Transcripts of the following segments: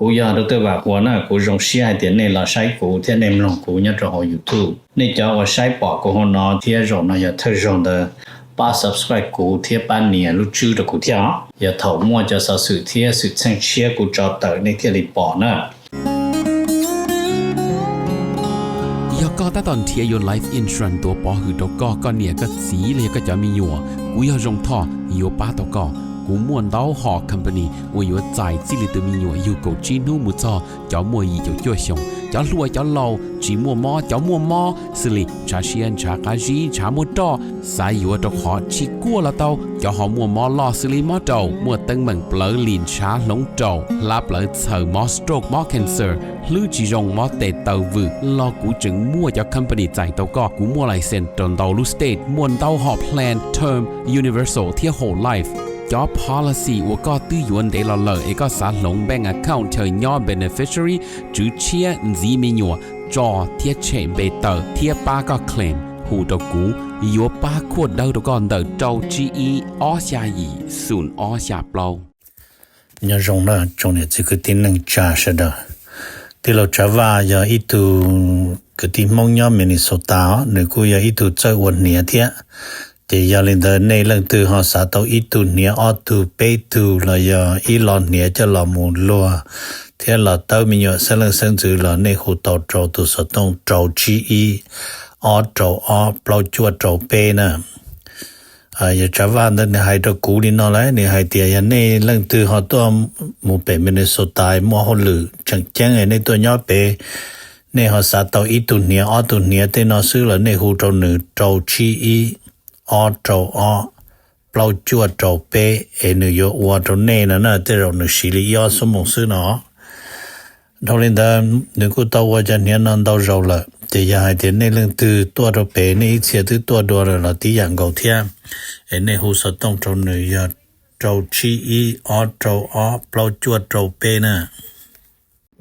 Kuv yog Doctor Vam Huas na, kuv zoo siab hais tias nej los saib kuv thiab nej mloog kuv nyob rau hauv YouTube. Nej cov uas saib pom kuv hauv no thiab zaum no yog thawj zaug ntawd, pab subscribe kuv thiab pab nias lub tswb rau kuv thiab os. Yog thaum muaj cov xov xwm thiab xwm txheej tshiab kuv tso tawm nej thiaj li pom na. Yog koj tab tom nrhiav yuav life insurance tuav pov hwm rau koj, koj niam koj txiv los yog koj cov me nyuam, kuv yog Zoo Thoj yuav pab tau koj. Kuv muaj ntau hom company uas yuav txais txij li tus me nyuam yug kaum tsib hnub mus txog cov muaj yim caum cuaj xyoos, cov hluas cov laus, tsis muaj mob cov muaj mob, xws li ntshav siab ntshav qab zib ntshav muaj roj, xav yuav rau qhov tsis kuaj los tau, cov ho muaj mob loj xws li mob raum, muaj teeb meem plawv lim ntshav hloov raum, hlab plawv txhaws, mob stroke mob cancer, hlwb tsis zoo mob tes taw vwm los kuv tseem muaj cov company txais tau koj. Kuv muaj license rau ntau lub state, muaj ntau hom plan term, universal thiab whole life. Cov policy uas koj twb yuav ntev los lawm es koj xav hloov bank account chaw nyob beneficiary, tswv tshiab ntxiv me nyuam, tso thiab tshem npe tawm thiab pab koj claim, hu rau kuv, yuav pab khuaj dawb rau koj ntawm rau tsib ib ob xya yim xoom ob xya plaub. Nyob zoo na tsoom niam txiv kwv tij neej tsa sawv daws. Tij laug Tsav Vaj yog ib tug kwv tij Hmoob nyob Minnesota os, nws kuj yog ib tug txawj ua hniav thiab. Ces yog li ntawd nej leej twg ho xav tau ib tug hniav ob tug peb tug los yog ib lo hniav coj los mus luag thiab los tawb me nyuam xeeb leej xeeb ntxwv los nej hu tau rau tus xov tooj rau tsib ib ob rau ob plaub cuaj rau peb na. Yog Tsav Vaj ntawd nws hais rau kuv li no lawm, nws hais tias yog nej leej twg ho tuaj mus pem Minnesota muaj hauj lwm tseem ceeb nej tuaj nyob pem, nej ho xav tau ib tug hniav ob tug hniav tej no xwb los nej hu rau nws rau tsib ib ob rau ob plaub cuaj rau peb es nws yuav ua rau nej no na, tej zaum nws siv li ib ob xuab moos xwb no. Dhau li ntawd nws kuj tau ua cov hniav no ntau zaus lawm, ces yog hais tias nej leej twg tuaj rau pem nej ib txhia twb tuaj dua lawm los tib yam nkaus thiab, es nej hu xov tooj rau nws yog rau tsib ib ob rau ob plaub cuaj rau peb na.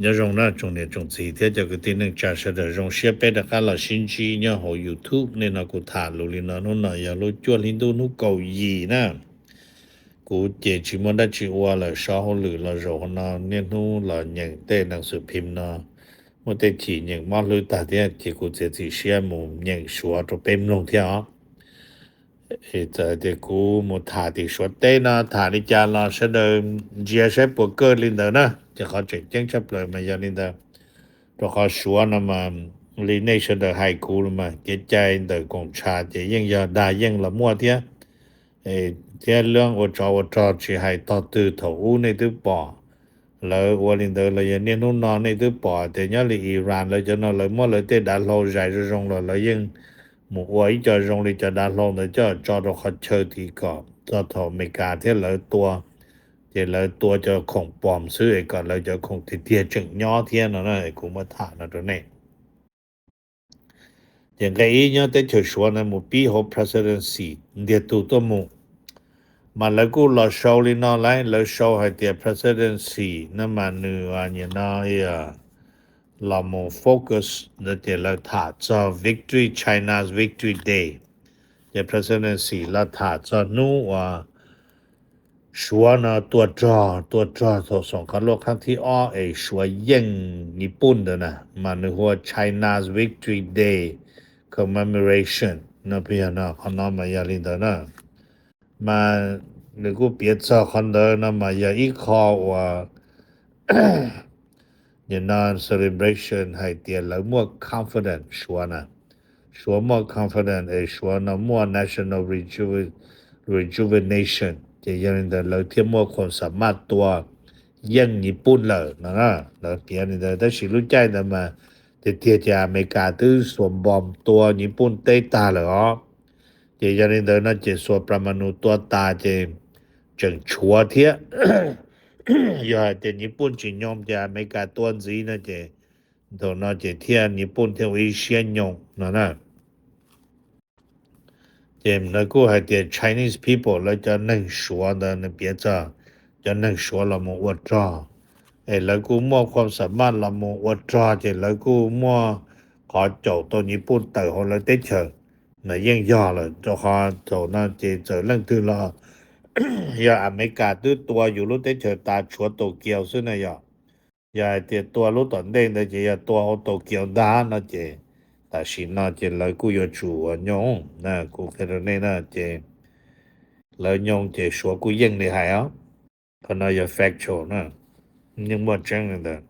Nyob zoo na tsoom niam tsoom txiv thiab cov kwv tij neej tsa sawv daws, zoo siab peb rov qab los sib ntsib nyob hauv YouTube. Nim no kuv tham lus li no, hnub no yog lub cuaj hli ntuj hnub kaum yim na. Kuv ces tsis muaj dab tsi ua lawm, so hauj lwm los zaum hauv no, niaj hnub los nyeem tej nees xwm phim no, muaj tej chim nyeem mob hlwb tag thiab ces kuv txiav txim siab mus nyeem suav rau peb mloog thiab os. Txawm tias kuv mus tham tim suav teb no tham li cas los sawv daws ntsia saib puas kawg li ntawd na, ces qhov tseem ceeb tshaj plaws mas yog li ntawd. Rau qhov suav no mas li nej sawv daws hais kuv los mas kev cai ntawm koom tshas ces yeej yog dag yeej los muaj thiab. Thiab lub ua tsov ua rog tsis hais tog twg thaum ub nej twb pom lawv ua li ntawd los yog niaj hnub no nej twb pom tias nyob li Iran lawv cov no lawv muab lawv tej dav hlau zais zoo zoo los lawv yeej mus ua ib co zoo li cov dav hlau ntawd coj tso rau qhov chaw tid kom txog thaum Amelikas thiab lawv tua, ces lawv tua cov khoom pom xwb es kom lawv cov khoom tiag tiag tseem nyob thiab no na, kuv muab tham no rau nej. Ces nqe ib nyob teb chaws suav no mus pib hauv presidency ntiag tug tuaj mus, mas lawv kuj los sau li no lawm, lawv sau hais tias presidency no mas nws nim no los mus focus ntawd ces lawv tham txog victory, China's victory day. Ces presidency los tham txog hnub uas suav no tua rog, tua rog thaum xoom qhov luaj qhab thib ob es suav yeej Nyij Pooj ntawd na, mas nws hu ua China's victory day commemoration no, qhov no mas yog li ntawd na. Mas nws kuj piav txog qhov ntawd no mas yog ib qho uas nim no celebration hais tias lawv muaj confidence suav na, suav muaj confidence es suav no muaj national rejuvenation, ces yog li ntawd lawv thiaj muaj khoom xam maj tua yeej Nyij Pooj lawm no. Lawv piav li ntawd, tab sis lub caij ntawd mas tiag tiag ces Amelikas twb xuas npom tua Nyij Pooj teb tag lawm os. Ces yog li ntawd no ces xuas plas ma nus tua tas ces tseem tshuav thiab. Yog hais tias Nyij Pooj tsis nyoo ces Amelikas tua ntxiv no ces thaum no ces thiaj Nyij Pooj thiaj ua ib siab nyoo no na. Ces lawv kuj hais tias Chinese people lawv cov neeg suav ntawd nws piav txog cov neeg suav los mus ua rog, es lawv kuj muaj khoom xam maj los mus ua rog ces lawv kuj muaj qhov caum tau Nyij Pooj tawm hauv lawv teb chaws. Mas yeej yog lawm rau qhov thaum no ces txawm leej twg los yog Amelikas twb tua yus lub teb chaws tas tshuav Tokyo xwb na yom. Yog hais tias tua lub tom ntej ntawd ces yog tua hauv Tokyo ntag no ces tam sim no ces lawv kuj yuav tsum ua nyoog na, kuv qhia rau nej na ces lawv nyoog ces Suav kuj yeej li hais os. Qhov no yog factual na, yeej muaj tseeb li ntawd.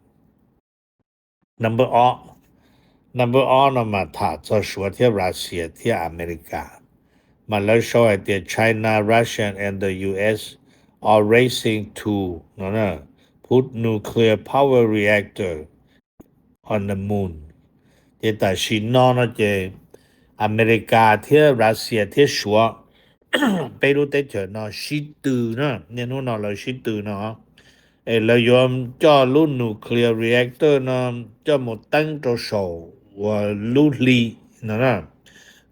Number ob, number ob no mas tham txog Suav thiab Russia thiab America. Mas lawv sau hais tias China, Russia and the U S are racing to no put nuclear power reactor on the moon. Ces tam sim no no ces America thiab Russia thiab Suav, peb lub teb chaws no sib tw na, niaj hnub no lawv sib tw no, es lawv yuav coj lub nuclear reactor no coj mus teeb rau saum uas lub hli no na.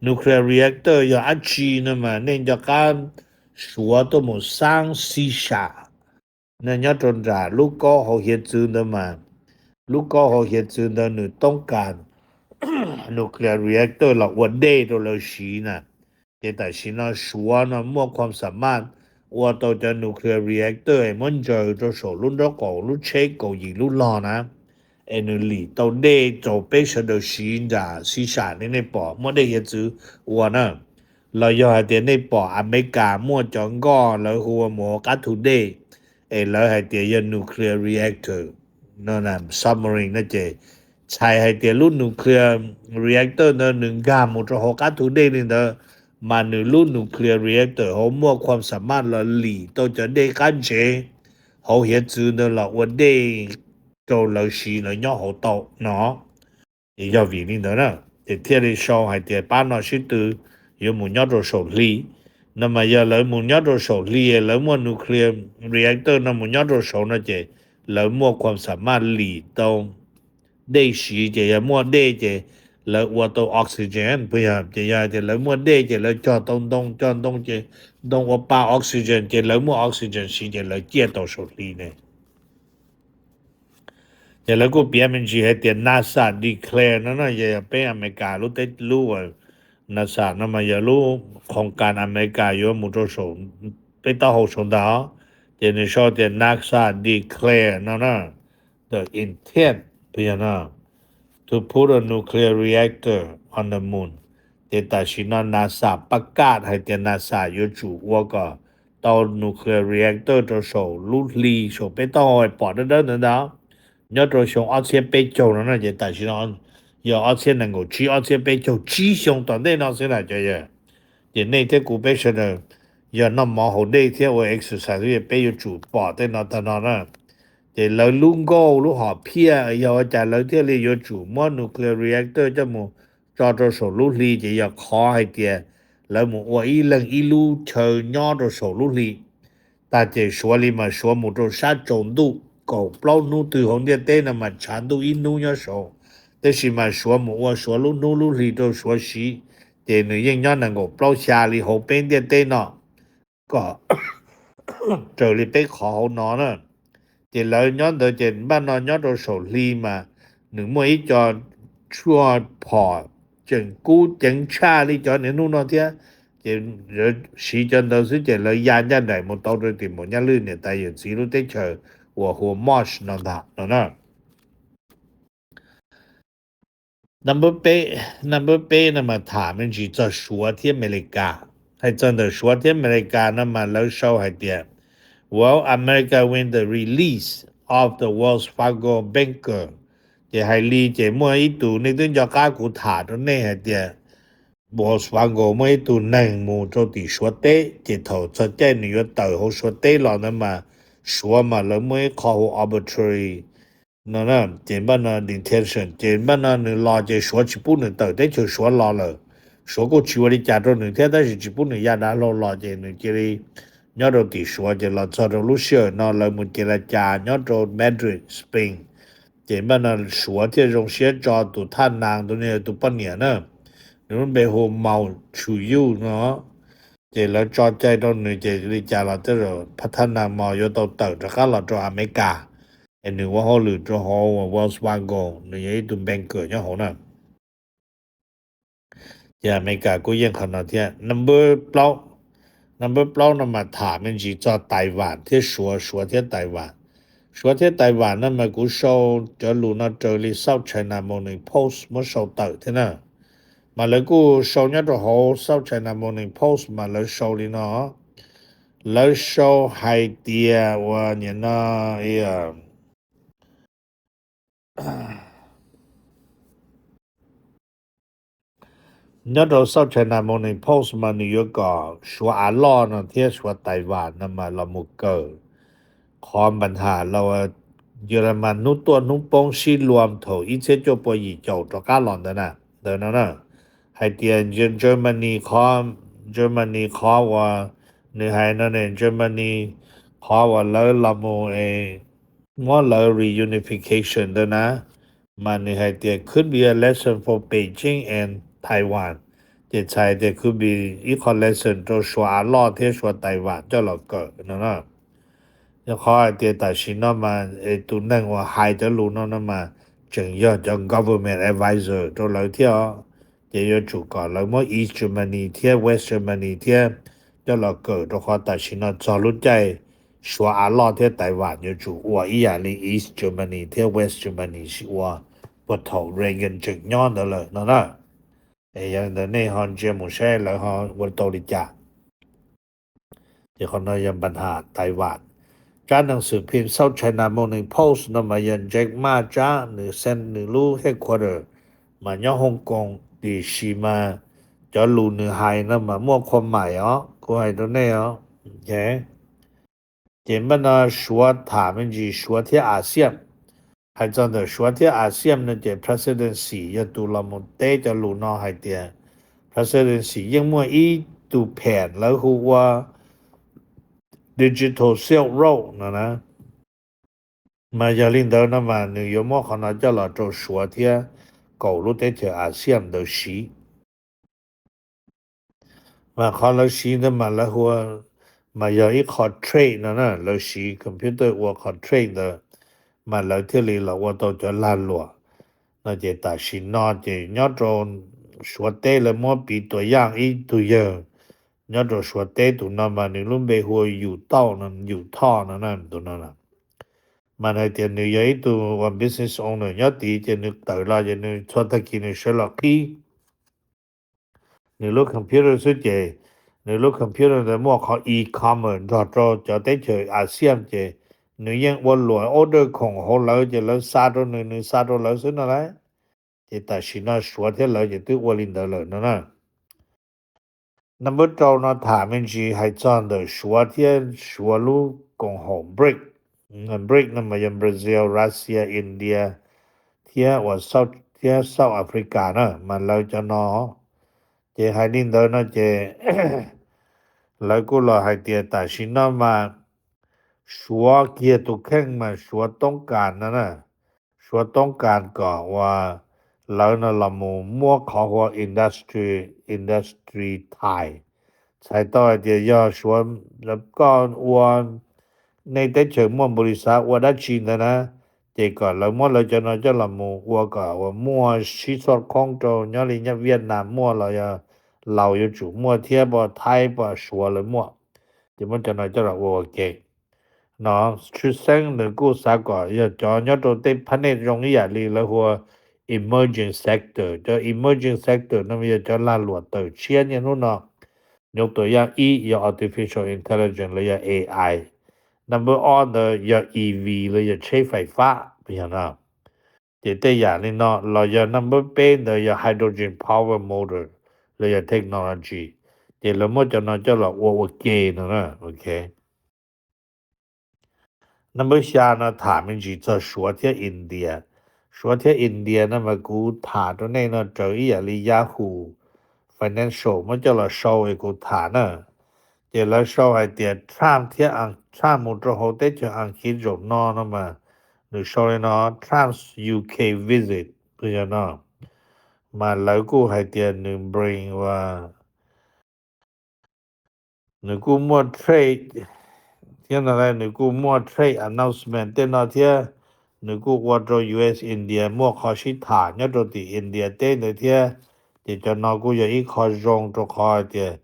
Nuclear reactor yog dab tsi no mas nej nco qab Suav tuaj mus xaab xib sam nyob rau nram lub kaub hauv hiav txwv ntawd mas, lub kaub hauv hiav txwv ntawd nws toob kas nuclear reactor los ua dej rau lawv siv na. Ces tam sim no Suav no muaj khuam xam maj ua tau cov nuclear reactor es muab ntsaws rau saum lub nraub qaum lub tsheb kaum yim lub log na, es nws lim tau dej rau peb sawv daws siv nram xib sam li nej pom muaj dej hiav txwv ua na. Los yog hais tias nej pom Amelikas muaj cov nkoj lawv hu ua mus hauv qab thu dej, es lawv hais tias yog nuclear reactor no, submarine no ces txhais hais tias lub nuclear reactor ntawd nws nkag mus rau hauv qab thu dej li ntawd, mas nws lub nuclear reactor hauv muaj khuam xam maj los lim tau cov dej qab ntsev hauv hiav txwv ntawd los ua dej rau lawv siv lawv nyob hauv tau no. Ces yog vim li ntawd na, ces thiaj li sau hais tias pab no sib tw yuav mus nyob rau saum hli. No mas yog lawv mus nyob rau saum hli, lawv muaj nuclear reactor no mus nyob rau saud no ces lawv muaj khuam xam maj lim tau dej siv, ces yog muaj dej ces lawv ua tau oxygen, puas yog? Ces yog tias lawv muaj dej ces lawv cog tau ntoo, cog ntoo ces ntoo ua pa oxygen, ces lawv muaj oxygen siv ces lawv ciaj tau saum hli ne. Ces lawv kuj piav me ntsis hais tias NASA declare no no, yog peb Amelikas lub teb lub NASA no mas yog lub khoos kas Amelikas yuav mus rau saum peb taub hau saud ntag. Ces nws sau tias NASA declare no no, the intent, puas yog no, to put a nuclear reactor on the moon. Ces tam sim no NASA pab kaj hais tias NASA yuav tsum ua kom tau nuclear reactor rau saum lub hli saum peb taub hau pom dawb dawb ntawd ntag. Nyob rau xyoo ob txhiab peb caug no no ces tam sim no yog ob txhiab nees nkaum tsib, ob txhiab peb caug, tsib xyoo tom ntej no xwb na cov yawg. Ces nej thiab kuv peb sawv daws yog noj mov haus dej thiab ua exercise xwb, peb yuav tsum pom tej no tag no na. Ces lawv lub nkauj lub hom phiaj yog ua cas lawv thiaj li yuav tsum muab nuclear reactor coj mus tso rau saum lub hli, ces yog qhov hais tias lawv mus ua ib leeg ib lub chaw nyob rau saum lub hli. Tag ces Suav li mas Suav mus rau sab tsaus ntuj, kaum plaub hnub twg hauv ntiaj teb no mas tshav ntuj ib hnub nyob saud. Tab sis mas Suav mus ua Suav lub hnub lub hli rau Suav siv, ces nws yeej nyob nees nkaum plaub xya li hauv peb ntiaj teb no, kom raws li peb qhov hauv no na. Ces lawv nyob ntawd ces npaj no nyob rau saum hli mas nws muaj ib co tshuaj phom tseem kub ceev tshaj li cov niaj hnub no thiab. Ces siv cov ntawd xwb ces lawv ya ncaj nraim mus tau rau tim Maum Nyaj Lwj niam tais yawm txiv lub teb chaws uas hu ua Mars no ntag no na. Number peb, number peb no mas tham me ntsis txog Suav thiab Amelikas. Hais txog ntawm Suav thiab Amelikas no mas lawv sau hais tias, Well, America with the release of the Wells Fargo banker. Ces hais li ces muaj ib tug, nej twb nco qab kuv tham rau nej hais tias Wells Fargo muaj ib tug neeg mus rau tim Suav teb, ces thaum txog caij nws yuav tawm hauv Suav teb los ntawd mas Suav mas lawv muaj ib qho hu arbitrary no, ces npaj no detention, ces npaj no nws los ces Suav tsis pub nws tawm teb chaws Suav los lawm. Suav kuj tsis ua li cas rau nws thiab, tab sis tsis pub nws ya dav hlau los ces nws cia li nyob rau tim Suav. Ces los txog rau lub sij hawm no lawv mus ces la cas nyob rau Madrid, Spain. Ces npaj no Suav thiaj zoo siab tso tus thaj nas, tus no yog tus poj niam na, nws lub npe hu Mao Chuyu no. Ces lawv tso cai rau nws ces li cas los tej zaum thaj nas Mao yuav tau tawm rov qab los rau Amelikas, es nws ua hauj lwm rau hauv Wells Fargo, nws yog ib tug banker nyob hauv na. Ces Amelikas kuj yeej qhov no thiab. Number plaub, number plaub no mas tham me ntsis txog Taiwan thiab Suav, Suav thiab Taiwan. Suav thiab Taiwan no mas kuv sau cov lus no raws li South China Morning Post muab sau tawm thiab na. Mas lawv kuj sau nyob rau hauv South China Morning Post mas lawv sau li no. Lawv sau hais tias ua niam no, nyob rau South China Morning Post mas nws yuav kom Suav av loj no thiab Suav Taiwan no mas los mus kawm qhov npa nham los Yus Las Mas hnub tuaj hnub poob sib luam thaum ib txhiab cuaj pua yim caum rov qab los ntawd na, ntawd no na. Hais tias Germany qhov, Germany qhov uas nws hais no ne, Germany qhov uas lawv los mus es muab lawv reunification ntawd na, mas nws hais tias could be a lesson for Beijing and Taiwan. Ces txhais tias could be ib qho lesson rau Suav av loj thiab Suav Taiwan coj los kawm no na. Yog qhov hais tias tam sim no mas es tus neeg uas hais cov lus no no mas tseem yog cov government advisor rau lawv thiab os. Ces yuav tsum kom lawv muab East Germany thiab West Germany thiab coj los kawm, rau qhov tam sim no txog lub caij Suav av loj thiab Taiwan yuav tsum ua ib yam li East Germany thiab West Germany sib ua puag thaum Reagan tseem nyob ntawd lawm no na. Es yog li ntawd nej ho ntsia mus saib lawv ho ua tau li cas. Ces qhov no yog npa nham Taiwan. Tsab neeg xwm phim South China Morning Post no mas yog Jack Ma tsab, nws send nws lub headquarter mas nyob Hong Kong, tiam sis mas cov lus nws hais no mas muaj qhua maim os, kuv hais rau nej os. Ces npaj no Suav tham me ntsis Suav thiab ASEAN. Hais txog ntawm Suav thiab ASEAN no ces presidency yog tus los mus teb cov lus no hais tias presidency yeej muaj ib tug pheem lawv hu ua Digital Silk Road no na. Mas yog li ntawd no mas nws yuav muab qhov no coj los rau Suav thiab kaum lub teb chaws ASEAN ntawd siv. Mas qhov lawv siv ntawd mas lawv hu, mas yog ib qho trade no na, lawv siv computer ua qhov trade ntawd, mas lawv thiaj li los ua tau cov lag luam no. Ces tam sim no ces nyob rau Suav teb lawv muab piv tua yaj ib tug yawg nyob rau Suav teb, tus no mas nws lub npe hu ua Yum Tauj no, Yum Thoj no na, tus no. Mas hais tias nws yog ib tug uas business owner nyob tid, ces nws tawm los ces nws txhua tag kis nws sawv los qhib nws lub computer xwb, ces nws lub computer ntawd muaj qhov e-commerce nrog rau cov teb chaws ASEAN, ces nws yeej ua luam order khoom hauv lawv, ces lawv xa rau nws, nws xa rau lawv xwb no lauj. Ces tam sim no Suav thiab lawv ces twb ua li ntawd lawm no na. Number rau no tham me ntsis hais txog ntawm Suav thiab Suav lub koom haum BRIC. BRIC no mas yog Brazil, Russia, India thiab uas South, thiab South Africa na, mas lawv cov no. Ces hais li ntawd no ces lawv kuj los hais tias tam sim no mas Suav kiag tus kheej mas Suav toob kas no na, Suav toob kas kom uas lawv no los mus muab qhov hu ua industry, industry tais. Txhais tau hais tias yog Suav, koj ua, nej teb chaws muaj npaum li xav ua dab tsi ntawd na, ces kom lawv muab lawv cov no coj los mus ua kom uas muaj sib xoj khoob rau nyob li nyob Vietnam muaj los yog Laus yuav tsum muaj thiab, pos Thaib pos Suav lawv muaj, ces muab cov no coj los ua ua ke. No, tshwj xeeb nws kuj xav kom yog cov nyob rau tej phab nej zoo ib yam li lawv hu ua emerging sector. Cov emerging sector no yog cov lag luam tawm tshiab niaj hnub no. Nyuj tus yaj ib yog artificial intelligence los yog A I. Number ob ntawd yog E V los yog tsheb fais fab, yog no. Ces tej yam li no los yog number peb ntawd yog hydrogen power motor los yog technology. Ces lawv muab cov no coj los ua ua ke no na. Ok. Number xya no tham me ntsis txog Suav thiab India. Suav thiab India no mas kuv tham rau nej no raws ib yam li Yahoo Financial muab coj los sau es kuv tham na. Ces lawv sau hais tias Trump thiab, Trump mus rau hauv teb chaws Askiv zaum no no mas nws sau li no, Trump's U K visit, yog no. Mas lawv kuj hais tias nws bring ua, nws kuj muaj trade thiab no, nws kuj muaj trade announcement tej no thiab. Nws kuj ua rau U S India muaj qhov sib tham nyob rau tim India teb ntawd thiab. Ces cov no kuj yog ib qho zoo rau qhov hais tias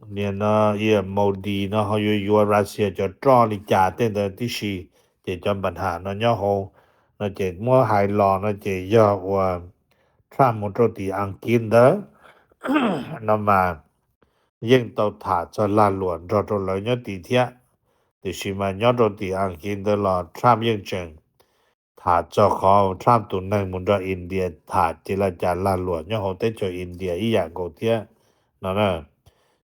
nim no Modi no ho yuav yuav Russia cov roj li cas tej ntawd tib si. Ces cov npa ham no nyob hauv no ces muab hais los no ces yog uas Trump mus rau tim Askiv ntawd no mas yeej tau tham txog lag luam nrog rau lawv nyob tid thiab. Tiam sis mas nyob rau tim Askiv ntawd los Trump yeej tseem tham txog qhov Trump tus neeg mus nrog India tham ces li cas lag luam nyob hauv teb chaws India ib yam nkaus thiab no na.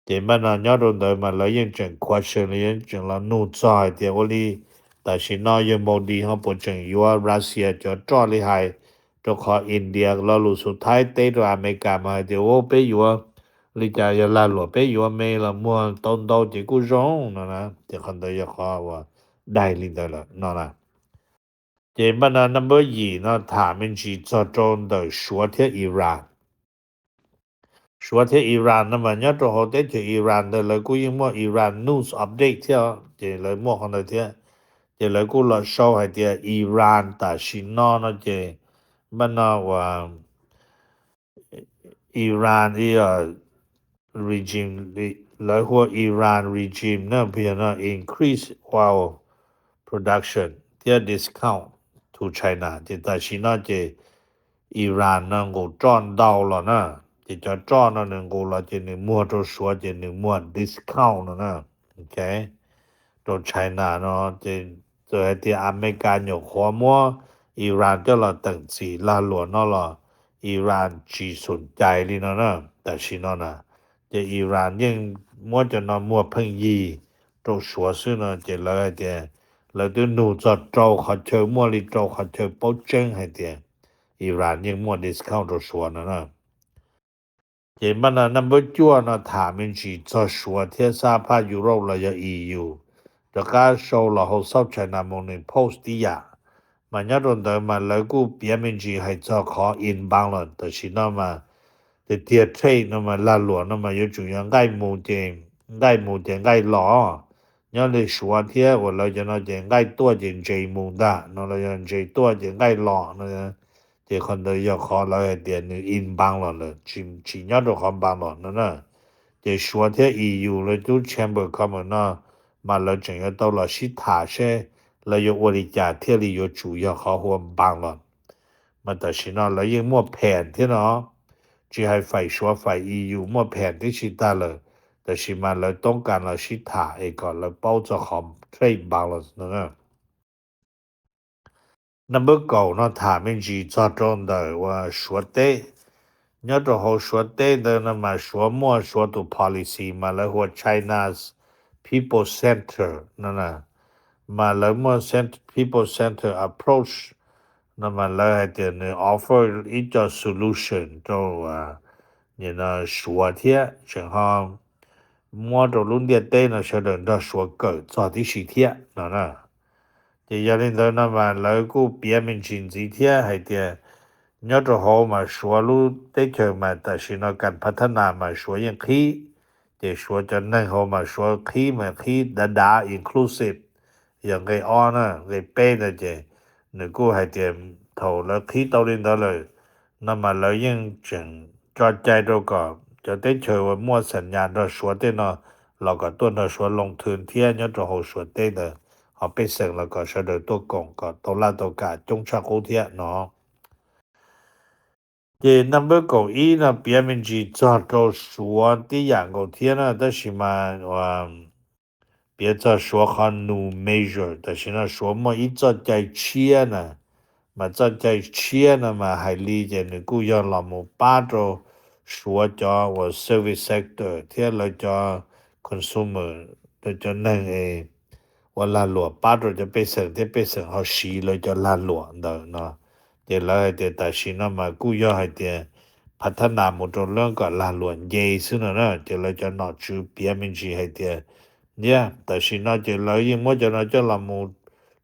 Ces npaj no nyob rau ntawd mas lawv yeej tseem question, lawv yeej tseem los nug txog hais tias ua li tam sim no yawg Modi ho puas tseem yuav Russia cov roj li hais, rau qhov India lo lus xub thawj teb rau Amelikas mas hais tias ua peb yuav li cas yog lag luam peb yuav me los muag tau ntau ces kuj zoo no na. Ces qhov ntawd yog qhov uas daig li ntawd lawm no na. Ces npaj no number yim no tham me ntsis txog rau ntawm Suav thiab Iran. Suav thiab Iran no mas nyob rau hauv teb chaws Iran ntawd lawv kuj yeej muaj Iran news update thiab, ces lawv muaj qhov ntawd thiab. Ces lawv kuj los sau hais tias Iran tam sim no no ces npaj no uas Iran regime, lawv hu ua Iran regime no, yog no increase oil production thiab discount to China. Ces tam sim no ces Iran no nqus roj ntau los na, ces cov roj no nws nqus los ces nws muag rau Suav ces nws muag discount no na, rau China no. Ces txawm hais tias Amelikas nyuam qhuav muab Iran coj los teem txim lag luam no los Iran tsis xum cais li no na. Tam sim no na, ces Iran yeej muab cov no muag pheej yig rau Suav xwb no. Ces lawv hais tias lawv twb nug txog rau qhov chaw, muaj li rau qhov chaw paub tseeb hais tias Iran yeej muaj discount rau Suav no na. Ces npaj no number cuaj no tham me ntsis txog Suav thiab Xab Phaj Europe los yog E U. Rov qab sau los hauv South China Morning Post tib yam, mas nyob rau ntawd mas lawv kuj piav me ntsis hais txog qhov inbound los tam sim no mas tiag tiag trade no mas lag luam no mas yuav tsum yog nqaij mus ces, nqaij mus ces nqaij los. Nyob li Suav thiab uas lawv cov no ces nqaij tuaj ces ntses mus ntag no los yog ntses tuaj ces nqaij los no. Ces qhov ntawd yog qhov lawv hais tias nws inbound los lawm, tsis nyob rau qhov inbound los no na. Ces Suav thiab E U lawv lub Chamber of Commerce no mas lawv tseem yuav tau los sib tham seb lawv yuav ua li cas thiaj li yuav tsum yog qhov hu ua inbound los. Mas tam sim no lawv yeej muaj phees thiab no, tsis hais fais Suav fais E U muaj phees tib si tag lawm, tab sis mas lawv toob kas los sib tham es kom lawv paub txog qhov trade balance no na. Number kaum no tham me ntsis txog rau ntawm uas Suav teb. Nyob rau hauv Suav teb ntawd no mas Suav muaj Suav tus policy mas lawv hu ua China's People Center no na. Mas lawv muaj People Center approach no mas lawv hais tias nws offer ib co solution rau Suav thiab tseem ho muab rau lub ntiaj teb no sawv daws nrog Suav kawm txog tib si thiab no na. Ces yog li ntawd no mas lawv kuj piav me ntsis ntxiv thiab hais tias nyob rau hauv mas Suav lub teb chaws mas tam sim no kas phav thab nas mas Suav yeej qhib, ces Suav cov neeg hauv mas Suav qhib mas qhib dav dav inclusive, yog nqe ob na. Nqe peb ntawd ces nws kuj hais tias thaum lawv qhib tau li ntawd lawm no mas lawv yeej tseem tso cai rau kom cov teb chaws uas muaj xam nyas nrog Suav tej no los kom tuaj nrog Suav loo thw thiab nyob rau hauv Suav teb ntawd, ho pej xeem los kom sawv daws tuaj koom kom tau laj tau kam coob tshaj qub thiab no. Ces number kaum ib no piav me ntsis txog rau Suav tib yam nkaus thiab na, tab sis mas piav txog Suav qhov new measure. Tam sim no Suav muaj ib txoj cai tshiab na, mas txoj cai tshiab no mas hais li ces nws kuj yog los mus pab rau Suav cov uas service sector thiab lawv cov consumer, lawv cov neeg es ua lag luam pab rau cov pej xeem thiab pej xeem ho siv lawv cov lag luam ntawd no. Ces lawv hais tias tam sim no mas kuj yog hais tias phav thab nas mus rau lub kom lag luam nce xwb no na. Ces lawv cov nom tswv piav me ntsis hais tias, yog tam sim no ces lawv yeej muab cov no coj los mus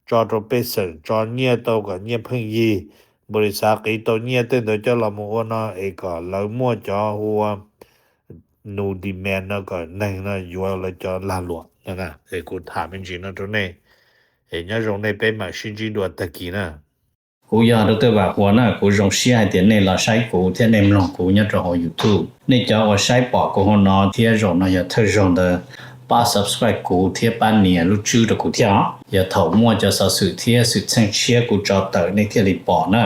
tso rau pej xeem, tso nyiaj tau kom nyiaj pheej yig, npaus lis xav qiv tau nyiaj tej ntawd coj los mus ua no es kom lawv muaj cov hu ua new demand no kom neeg no yuav lawv cov lag luam no na. Es kuv tham me ntsis no rau nej, es nyob zoo nej peb mam sib ntsib dua tag kis na. Kuv yog Doctor Vam Huas na, kuv zoo siab hais tias nej los saib kuv thiab nej mloog kuv nyob rau hauv YouTube. Nej cov uas saib pom kuv hauv no thiab zaum no yog thawj zaug ntawd, pab subscribe kuv thiab pab nias lub tswb rau kuv thiab os. Yog thaum muaj cov xov xwm thiab xwm txheej tshiab kuv tso tawm nej thiaj li pom na.